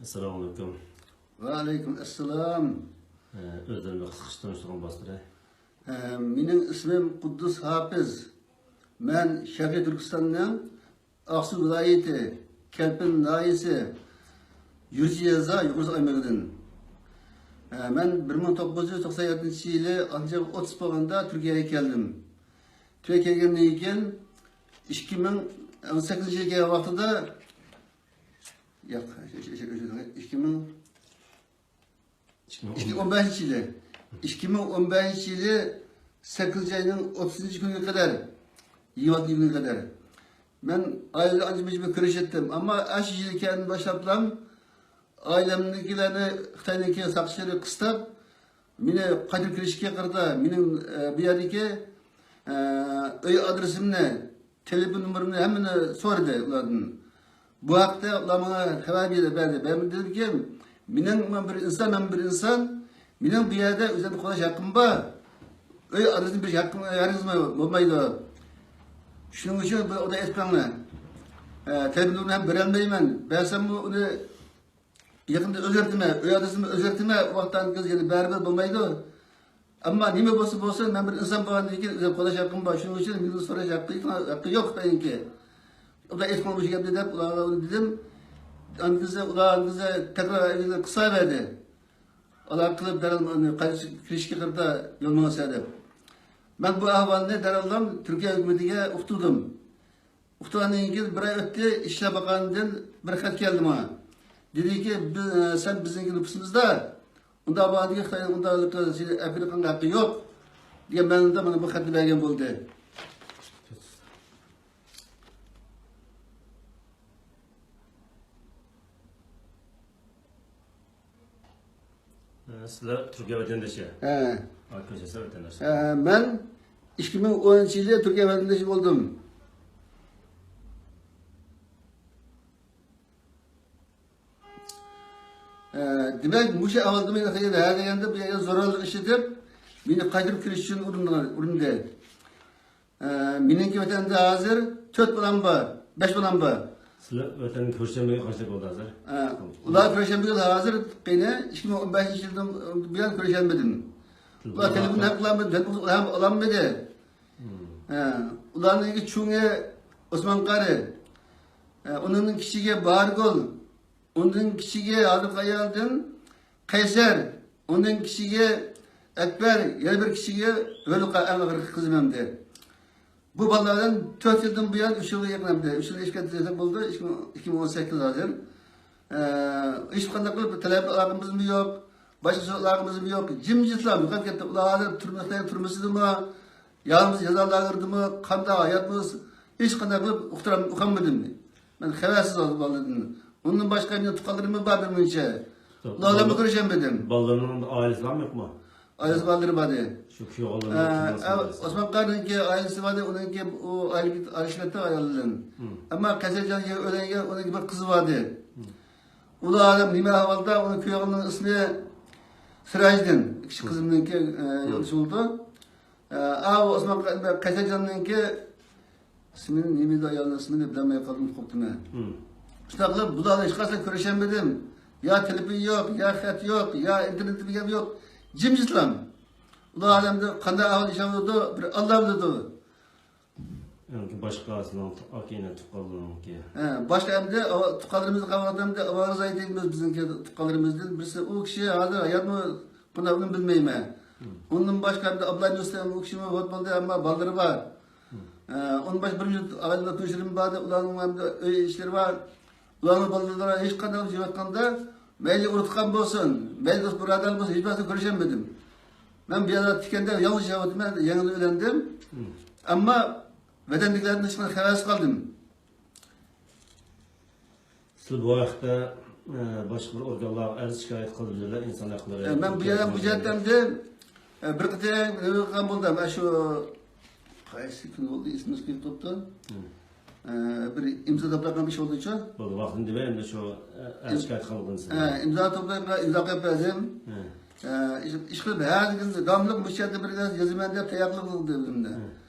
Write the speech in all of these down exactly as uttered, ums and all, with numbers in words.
ئەسسالامۇ ئەلەيكۇم. ۋەئەلەيكۇم ئەسسالام. ئە، ئۆزلىرىنى قىسقىچە تونۇشتۇرغان بولسىلەر. ئە، مېنىڭ ئىسمىم قۇددۇس ھاپىز. مەن شەرقىي تۈركىستاننىڭ ئاقسۇ ۋىلايىتى، كەلپىن ناھىيەسى، يۈرچى يېزا، يۇقىرى ئايمىقىدىن. ئە، مەن بىر مىڭ توققۇز يۈز توقسان يەتتىنچى يىلى ئالتىنچى ئاينىڭ ئوتتۇز بولغاندا تۈركىيەگە كەلدىم. تۈركىيەگە كەلگەندىن كېيىن ئىككى مىڭ ئون سەككىزىنچى يىلى كەلگەن ۋاقتىدا، ياق، ئىككى مىڭ، ئىككى مىڭ ئون بەشىنچى يىلى، ئىككى مىڭ ئون بەشىنچى يىلى سەككىزىنچى ئاينىڭ ئوتتۇزىنچى كۈنىگە قەدەر، يىگىرمە ئالتىنچى كۈنىگە قەدەر مەن ئائىلە ئانچە-مۇنچە بىر كۆرۈشەتتىم. ئەمما ئاشۇ يىل كەلگەندىن باشلاپلا ئائىلەمدىكىلەرنى خىتاينىڭكى ساقچىلىرى قىستاپ، مېنى قايتۇرۇپ كىرىشكە قارىتا مېنىڭ، ئە، بۇ يەردىكى، ئە، ئۆي ئادرېسىمنى، تېلېفون نومۇرۇمنى ھەممىنى سورىدى ئۇلاردىن. بۇ ھەقتە ئۇلار ماڭا خەۋەر بېرىپ بەردى. مەن دېدىمكى، مېنىڭ، مەن بىر ئىنسان، مەن بىر ئىنسان. مېنىڭ بۇ يەردە ئۆزۈمنى قوغداش ھەققىم بار. ئۆي ئادرېسىنى بېرىش ھەققىم ھەرگىزمۇ بولمايدۇ. شۇنىڭ ئۈچۈن بۇ ئۇدا ئېيتقانلار، ئە، تېلېفون نومۇرىنى ھەم بېرەلمەيمەن. بەرسەممۇ ئۇنى يېقىندا ئۆزگەرتىمەن، ئۆي ئادرېسىمنى ئۆزگەرتىمەن، ئۇ ۋاقىتتا ئانىڭ يەنە بەرىبىر بولمايدۇ. ئەمما نېمە بولسا بولسۇن، مەن بىر ئىنسان بولغاندىن كېيىن ئۆزۈم قوغداش ھەققىم بار، شۇنىڭ ئۈچۈن مېنى سوراش ھەققى، ھەققى يوق خىتاينىڭكى. ئۇلار ئېيتقان مۇشۇ گەپنى دەپ، ئۇلارغا ئۇنى دېدىم. ئانىڭ ئۇلار ئانىڭ تەكرار قىلسا بەردى. ئالاقە قىلىپ، دەرھال ئۇنى قايتىپ كىرىشكە قارىتا يول ماڭسا دەپ. مەن بۇ ئەھۋالنى دەرھاللا تۈركىيە ھۆكۈمىتىگە ئۇقتۇردۇم. ئۇقتۇرغاندىن كېيىن بىر ئاي ئۆتتى، ئىشلار باققاندىن بىر خەت كەلدى ماڭا. دېدىكى، بىز، سەن بىزنىڭكى نوپۇسىمىزدا، ئۇنداق بولغاندىكىن خىتاينىڭ ئۇنداق سېنى ئەپكە قىلغان ھەققى يوق، دېگەن مەنىدە مانا بۇ خەتنى بەرگەن بولدى. سىلەر تۈركىيە ۋەتەندىشى؟ ھە. ھە، كۆچەسىلەر ۋەتەنداش. ھە، مەن ئىككى مىڭ ئونىنچى يىلى تۈركىيە ۋەتەندىشى بولدۇم. ھە، دېمەك، مۇشۇ ئەھۋالدا مېنى خېلى ھە دېگەندە، بۇ يەرگە زورلۇق ئىشلىتىپ، مېنى قايتۇرۇپ كىرىش ئۈچۈن ئۇرۇندى، ئۇرۇندى. ئە، مېنىڭكى ۋەتەندە ھازىر تۆت بالام بار، بەش بالام بار. سىلەر ۋەتەنگە كۆچكەنلىكىگە قانچىلىك بولدى ھازىر؟ ئە، ئۇلار كۆچكەنلىكى ھازىر قېنى، ئىككى مىڭ ئون بەشىنچى يىلدىن بۇيان كۆچەلمىدىم. ئۇلار تېلېفون ھەم قىلالمىدى، تېلېفون ھەم ئالالمىدى. ئە، ئۇلارنىڭكى چوڭى ئوسمان قارى، ئە، ئۇنىڭدىن كىچىكى باھارگۈل، ئۇنىڭدىن كىچىكى ھازىرقى ئايالدىن قەيسەر، ئۇنىڭدىن كىچىكى ئەكبەر، يەنە بىر كىچىكى ھۆلقە، ئەڭ ئاخىرقى قىزىم ئەمدى. بۇ بالىلاردىن تۆت يىلدىن بۇيان، ئۈچ يىلغا يېقىن ئەمدى، ئۈچ يىل ئېشىپ كەتتى دېسەك بولىدۇ، ئىككى مىڭ، ئىككى مىڭ ئون سەككىز ھازىر. ئە، ھېچقانداق قىلىپ تېلېفون ئالاقىمىزمۇ يوق، باشقا سۆز ئالاقىمىزمۇ يوق، جىمجىتلا يوقاپ كەتتى. ئۇلار ھازىر تۈرمە، تۈرمىسىدىمۇ، يالغۇز جازا لاگېرىدىمۇ، قانداق ھاياتمۇ، ھېچقانداق قىلىپ ئۇقتۇرام-، ئۇقالمىدىم. مەن خەۋەرسىز قالدىم بالىدىن. ئۇندىن باشقا مېنىڭ تۇغقانلىرىم بار بىر مۇنچە. ئۇلار بىلەن كۆرۈشەلمىدىم. بالىلىرىنىڭ ئائىلىسى بارمۇ يوقمۇ؟ ئائىلىسى بالىلىرى بار ئىدى. شۇ كۈيەۋ ئە، ئە، ئوسمان قارىنىڭكى ئائىلىسى بار ئىدى، ئۇنىڭكى ئۇ ئائىلىگە ئايرىشىپ كەتتى ئايالى بىلەن. ئەمما قەيسەرجان يەنە ئۆيلەنگەن، ئۇنىڭكى بىر قىزى بار ئىدى. ئۇلار ھازىر نېمە ئەھۋالدا، ئۇنىڭ كۈيەۋنىڭ ئىسمى سىراجدىن، كىچىك قىزىمنىڭكى، ئە، يولدىشى بولىدۇ. ئە، ئا، ئۇ ئوسمان قەيسەرجاننىڭكى ئىسمىنى، نېمە ئىدى ئايالنىڭ ئىسمىنى بىلەلمەي قالدىم، قوپتىمەن. شۇنداق قىلىپ بۇلار ھېچقايسىسى كۆرۈشەلمىدىم. يا تېلېفون يوق، يا خەت يوق، يا ئىنتېرنېت دېگەن يوق. جىمجىتلام. ئۇلار ئالەمدە قانداق ئەھۋال ياشاۋاتىدۇ، بىر ئاللا بىلىدۇ. ئەمدى باشقا سىلەرنىڭ ئاكا-ئىنى تۇغقانلىرىڭكى؟ ھە، باشقا ئەمدى ئاۋا-، تۇغقانلىرىمىزنى قالغاندا ئەمدى ئاۋارە زايى دەيمىز بىزنىڭكى تۇغقانلىرىمىزدىن. بىرسى ئۇ كىشى ھازىر ھاياتمۇ، قانداق ئۇنى بىلمەيمەن. ئۇندىن باشقا ئەمدى ئابدۇللا يۈسۈپ ئۇ كىشىمۇ ۋاپات بولدى، ئەمما بالىلىرى بار. ئە، ئۇندىن باشقا بىر مۇنچە ئائىلە تونۇشلىرىم بار، ئۇلارنىڭ ئەمدى ئۆي ئىشلىرى بار. ئۇلارنىڭ بالىلىرى ھېچقانداق يۈرۈۋاتقاندا، مەيلى ئۇرۇق-تۇغقان بولسۇن، مەيلى دوست-بۇرادەر بولسۇن، ھېچ بىرسىنى كۆرۈشەلمىدىم. مەن بۇ يەردە تىكەندە يالغۇز ياشاۋاتىمەن، يېڭىدىن ئۆيلەندىم. ئەمما ۋەتەندىكىلەردىن ھېچقانداق خەۋەرسىز قالدىم. سىز بۇ ھەقتە، ئە، باشقا بىر ئورگانلارغا ئەرز شىكايەت قىلدىڭىزمۇ؟ ئىنسان ھەقلىرى، ئە، مەن بۇ يەردە بۇ جەھەتتە ئەمدى، ئە، بىر قېتىم نېمە قىلغان بولدۇم، ئە، شۇ قايسى كۈن بولدى، ئېسىمگە كېلىپ تۇرۇپتۇ. ئە، بىر ئىمزا توپلايدىغان ئىش بولدىچۇ. بولدى، ۋاقتىنى دېمەي، ئەمدى شۇ، ئە، ئەرز شىكايەت قىلغىنىڭىزنى. ئە، ئىمزا توپلاپ، ئىمزا قويۇپ بەردىم. ئە، ئىش، ئىشقىلىپ ھەر كۈن داۋاملىق مۇشۇ يەردە بىر نەرسە يازىمەن دەپ تەييارلىق قىلدىم ئۆزۈمنى.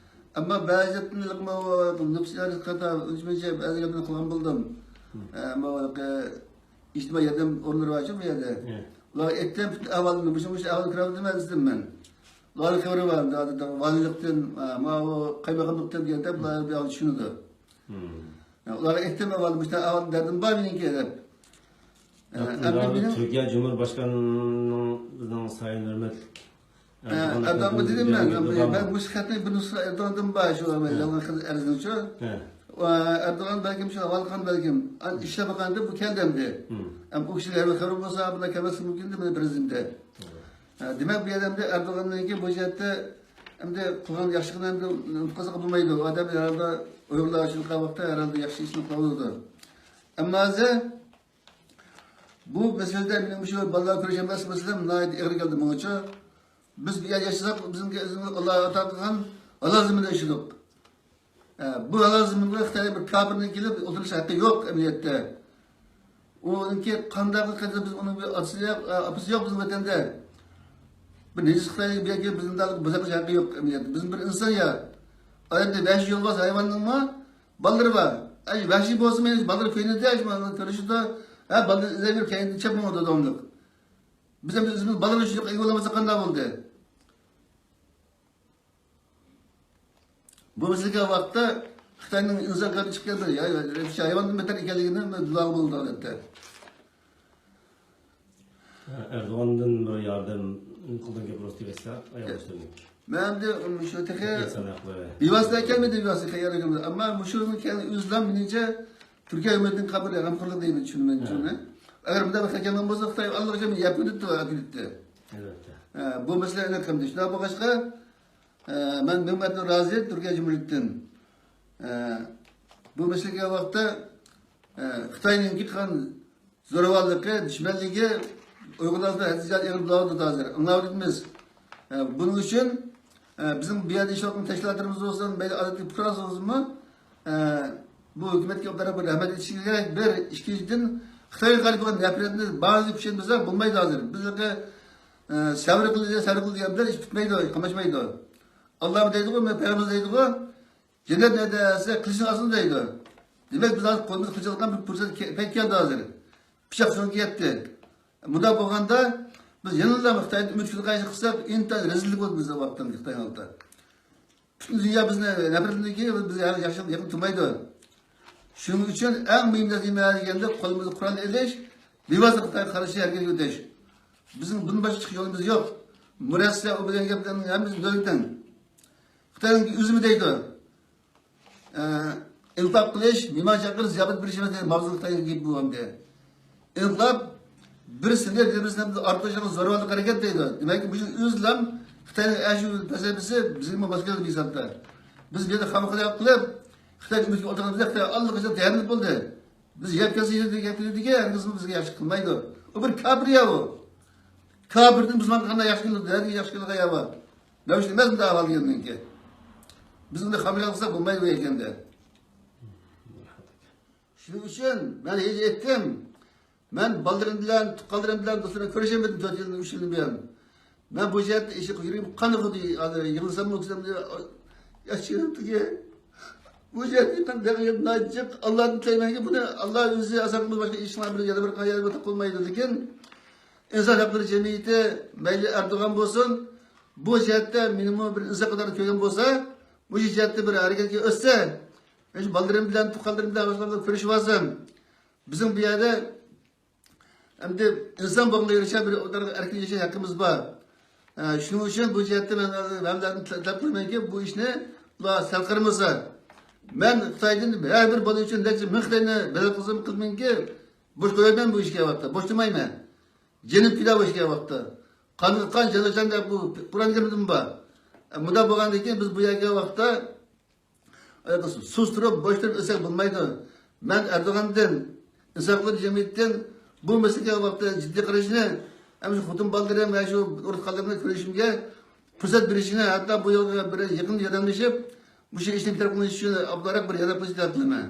ئەمما بەزى جەھەتتىن نوپۇس ئىدارىسى قاتا ئۈنچە-مۇنچە بەزى گەپلەرنى قىلغان بولدۇم. ئە، ئەمما، ئە، ئىجتىمائىي ياردەم ئورۇنلىرى بارچۇ بۇ يەردە. ئۇلارغا ئېيتتىم، پۈتۈن ئەھۋالىمنى، مۇشۇ، مۇشۇ ئەھۋالنى كۆرۈۋاتىمەن دېدىم مەن. ئۇلارنىڭ خەۋىرى بار، ۋالىيلىقتىن، ماۋۇ قايماقاملىقتىن دېگەندە، بۇلار بۇ ياغنى چۈشىنىدۇ. ئۇلارغا ئېيتتىم، ئەھۋالنى، مۇشۇنداق ئەھۋال، دەردىم بار مېنىڭكى دەپ. ئەمدى مېنىڭ تۈركىيە جۇمھۇرباشقانىنىڭ، بىزنىڭ سايىن ھۆرمەتلىك ئەردوغانغا دېدىم مەن، مەن مۇشۇ خەتنى بىر نۇسخا ئەردوغاندىن بار، شۇ يازغان ئەرزنىچۇ. ئەردوغان بەلكىم شۇ ھالقان بەلكىم ئىشلەپ باققاندا بۇ كەلدى ئەمدى. ئەم ئۇ كىشىلەر خەۋىرى بولسا بۇنداق كەلمەسلىكى مۇمكىن ئەمدى پرېزىدېنت. دېمەك بۇ يەردە ئەمدى ئەردوغاندىن كېيىن بۇ جەھەتتە ئەمدى قىلغان ياخشىلىقىنى ئەمدى ئۇنتۇپ قالساق بولمايدۇ. ئۇ ئادەم ھەرھالدا ئۇيغۇرلار ئۈچۈن قىلغان ۋاقىتتا ھەرھالدا ياخشى ئىشنى قىلىۋاتىدۇ. ئەمما ھازىر بۇ مەسىلىدە مېنىڭ مۇشۇ بالىلار كۆرۈشەلمەس مەسىلەم ناھايىتى ئېغىر كەلدى ماڭىچۇ. بىز بۇ يەردە ياشىساق، بىزنىڭكى ئۆزىمىز ئاللا ئاتا قىلغان ھالال زېمىندا ياشىدۇق. ئە، بۇ ھالال زېمىنغا خىتاي بىر كاپىرنىڭ كېلىپ ئولتۇرۇش ھەققى يوق ئەمەلىيەتتە. ئۇنىڭكى قانداق قىلىپ بىز ئۇنىڭ بىر ئاتىسى يوق، ئە، ئاپىسى يوق بىزنىڭ ۋەتەندە. بىر نىجىس خىتاينىڭ بۇ يەرگە بىزنى بۇزۇپ قويۇش ھەققى يوق ئەمەلىيەتتە. بىزمۇ بىر ئىنسان يا. ئادەمدە ۋەھشىي يولۋاس ھايۋاننىڭمۇ بالىلىرى بار. ئەي، ۋەھشىي بولسىمۇ، بالىلىرى كۆيۈنىدۇ، مانا كۆرۈشىدۇ. ھە، بالىلىرى ئىزدەپ يۈرۈپ كەينىدىن چېپىپ ماڭىدۇ داۋاملىق. بىز ئەمدى ئۆزىمىز بالىلىرى ئۈچۈن ئىگە بولالمىساق قانداق بولدى؟ بۇ مەسىلىگە ۋاقىتتا خىتاينىڭ ئىنسان قېلىپى چىققان بىر يا-، يا-، ھايۋاندىن بەتەر ئىكەنلىكىنى بىلىدىغان بولدى ئادەتتە. ئەردوغاندىن بىر ياردەم قىلدىن گەپ بولسا دېگەچسە، ئايال باشلىرىنىڭ. مەن ئەمدى شۇ تېخى ئىنسان ھەقلىرى. بىۋاسىتە كەلمىدى، بىۋاسىتە كەلگەن. ئەمما مۇشۇنىڭ كەينى ئۆزىلا مېنىڭچە تۈركىيە ھۆكۈمىتىنىڭ قابىلى غەمخورلۇق دەيمەن، چۈشىنىمەن شۇنى. ئەگەر بۇنداق بىر خەت كەلگەن بولسا، خىتاي ئاللىقاچان يەپ كېتىپتۇ، ئەپ كېتىپتى. ئەلۋەتتە. ھە، بۇ مەسىلە ئېنىق قىلىندى. شۇنداق بولغاچقا، ئە، مەن مىڭ مەرتىبە رازى تۈركىيە جۇمھۇرىيىتىدىن. ئە، بۇ مەسىلىگە ۋاقىتتا، ئە، خىتاينىڭكى قىلغان زوراۋانلىقى، دۈشمەنلىكى ئۇيغۇرلاردا ھەددىدىن زىيادە ئېغىر بولۇۋاتىدۇ ھازىر. ئاڭلاۋاتىمىز. ئە، بۇنىڭ ئۈچۈن، ئە، بىزنىڭ بۇ يەردە ئىشلەۋاتقان تەشكىلاتلىرىمىز بولسۇن، مەيلى ئادەتتىكى پۇقرا بولسۇنمۇ، ئە، بۇ ھۆكۈمەتكە ئوبدانراق بىر رەھمەت ئېيتىشىمىز كېرەك. بىر، ئىككىنچىدىن، خىتايغا قارشى بولغان نەپرەتنى بارىنچە كۈچەيتمىسەك بولمايدۇ ھازىر. بىز ھېلىقى، ئە، سەۋر قىل، سەۋر قىل دېگەن بىلەن ئىش پۈتمەيدۇ، قاملاشمايدۇ. ئاللا دەيدىغۇ، پەيغەمبەر دەيدىغۇ، جەننەت نەدە دېسە، قىلىچنى ئالسۇن دەيدۇ. دېمەك، بىز ھازىر قولىمىزغا قىلىچ ئالغان بىر پۇرسەت كە-، پەيت كەلدى ھازىر. پىچاق سۆڭىكى يەتتى. مۇنداق بولغاندا، بىز يەنىلا خىتايدىن ئۈمىد كۈتۈپ قالساق، ئىنتايىن رەزىللىك بولىدۇ بىزنىڭ ۋاقتىمىزدا خىتاينىڭ ئالدىدا. پۈتۈن دۇنيا بىزنى نەپرەتلىنىدىكى، بىز يەنە ياخشى يېقىن تۇرمايدۇ. شۇنىڭ ئۈچۈن ئەڭ مۇھىم نەرسە نېمە دېگەندە، قولىمىزغا قورال ئېلىش، بىۋاسىتە خىتايغا قارشى ھەرىكەتكە ئۆتۈش. بىزنىڭ بۇندىن باشقا چىقىش يولىمىز يوق. مۇرەسسە، ئۇ بىلەن گەپلەرنىڭ ھەممىسىنى دۆلىتىڭ. خىتاينىڭ ئۆزىمۇ دەيدۇ. ئە، ئىنقىلاب قىلىش، مېھمان چاقىرىش، زىياپەت بېرىش ئەمەس دېگەن ماۋزۇ خىتاينىڭ گېپى بۇ ئەمدى. ئىنقىلاب بىر سىنىپ، بىر سىنىپ ئارتۇقچىلىقى زوراۋانلىق ھەرىكەت دەيدۇ. دېمەك، مۇشۇ ئۆزلەم خىتاينىڭ ئەشۇ پەلسەپىسى بىزگىمۇ ماس كېلىدۇ بىر ھېسابتا. بىز بۇ يەردە خامخىيال قىلىپ، خىتاينى ئۈمىدكە ئولتۇرغىنىمىزدا خىتاي ئاللىقاچان تەييارلىنىپ بولدى. بىز يەپ كەلسە يەپ كېلىدىكەن، ھەرگىزمۇ بىزگە ياخشى قىلمايدۇ. ئۇ بىر كاپىر يا ئۇ. كاپىردىن مۇسۇلمانغا قانداق ياخشى كېلىدۇ؟ نەدىن ياخشى كېلىدىغان يا بار؟ مەن شۇنى ئەمەس بۇنداق ئەھۋال دېگەندىن كېيىن. بىز ئۇنداق خامىيالىق قىلساق بولمايدۇ بۇ يەكەندە. شۇنىڭ ئۈچۈن مەن ھېلى ئېيتتىم. مەن بالىلىرىم بىلەن، تۇغقانلىرىم بىلەن، دوستلىرىم بىلەن كۆرۈشەلمىدىم تۆت يىلدىن، ئۈچ يىلدىن بۇيان. مەن بۇ جەھەتتە ئىشق يۈرىكىم قان ئۇرۇدى، ھازىر يىغلىساممۇ، كۈلسەممۇ، ياش يۈرەكتىكى. بۇ جەھەتتە مەن دەقىقەت ناھايىتى جىق ئاللادىن تىلەيمەنكى، بۇنى ئاللا ئۆزى ئاسان قىلمىسا باشقا ئىشلار بىلەن يەنە بىر قايەرگە تاپالمايدۇ. لېكىن ئىنسان ھەقلىرى جەمئىيىتى، مەيلى ئەردوغان بولسۇن، بۇ جەھەتتە مېنىمۇ بىر ئىنسان قاتارىدا كۆرگەن بولسا، مۇشۇ جەھەتتە بىر ھەرىكەتكە ئۆتسە، مەن شۇ بالىلىرىم بىلەن، تۇغقانلىرىم بىلەن، باشقىلار بىلەن كۆرۈشۈۋالسام، بىزنىڭ بۇ يەردە ئەمدى ئىنسان بولغانغا يارىشا بىر ئوتتۇرىغا ئەركىن ياشاش ھەققىمىز بار. ئە، شۇنىڭ ئۈچۈن بۇ جەھەتتە مەن ھەممىلەردىن تىلەپ قويىمەنكى، بۇ ئىشنى ئۇلار سەل قارىمىسا، مەن خىتايدىن ھەر بىر بالا ئۈچۈن نەچچە مىڭ خىتاينى بەدەل قىلسام قىلمىنكى، بوش قويمايمەن بۇ ئىشكە ۋاقىتتا، بوش تۇرمايمەن. جېنىم پىدا بۇ ئىشكە ۋاقىتتا. قانغا قان، جانغا جان دەپ بۇ قۇرئان كەرىمدىمۇ بار. ئە، مۇنداق بولغاندىن كېيىن بىز بۇ يەرگە ۋاقىتتا سۇس تۇرۇپ، بوش تۇرۇپ ئۆتسەك بولمايدۇ. مەن ئەردوغاندىن، ئىنسان ھەقلىرى جەمئىيىتىدىن بۇ مەسىلىگە ۋاقىتتا جىددىي قارىشىنى، ھەم شۇ خوتۇن بالىلىرىم ۋە شۇ ئۇرۇق قالدىرىمنى كۆرۈشۈمگە پۇرسەت بېرىشىنى، ھەتتا بۇ يولغا بىر يېقىن ياردەملىشىپ، مۇشۇ ئىشنى بىتەرەپ قىلىش ئۈچۈن ئابدۇراق بىر ياردەم قىلىشنى تەلەپ قىلىمەن.